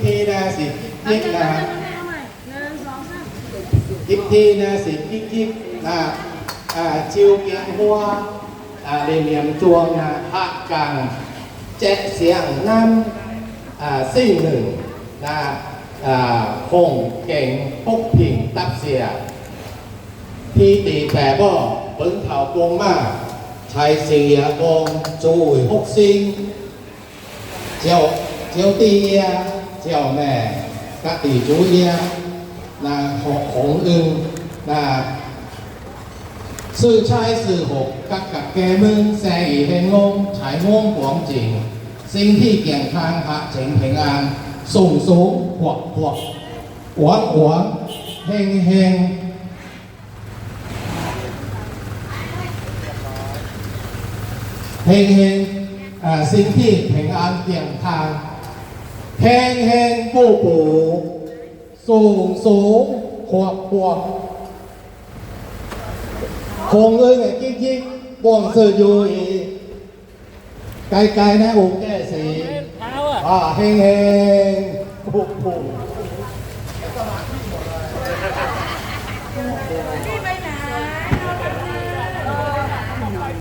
ທີ່ນາຊິກິກກິກນາ ກິກທີ່ນາຊິກິກກິກນາ ອາ ຈິວກຽງຫົວ ອາ ເລນນຽມຈວງນາ ພາກກາງ ແຈະສຽງນ້ຳ ອາ ສິ່ງໜຶ່ງນາ ອາ ຄົງເກັງປົກພິງຕັບເສຍ ທີ່ຕີແປບໍ່ ປຶງເຖົາກົງມາ ໄທເສຍບໍ່ ຈູ້ຫຸກຊິງ ຈຽວ ຈຽວຕີເອຍ ຈຽວແມ່ ກະຕີຈູເອຍ ນາ ຫົກ ຫົງອຶງ ນາ ຊື່ຊາຍຊື່ຫົກ ກັກກັກແກ່ມຶງ ແຊອີເຮັນງົງ ຊາຍງົງກວາງຈິງ ສິ່ງທີ່ກຽງທາງ ພະເຈັງເພັງອາງ ສູງສູງ ພວກພວກ ອວງອວງ ເຮັງເຮັງ ເຮັງເຮັງ ອາ ສິ່ງທີ່ເພັງອາງກຽງທາງ ເຮັງເຮັງປູປູ ສູງສູງ ພວກພວກ ຄົງເອີງກິກກິກ ບວງຊື່ຢູ່ອີ ໄກໄກນະໂອແກສີ ອາ ເຮັງເຮັງ ໂອ້ໂຫ.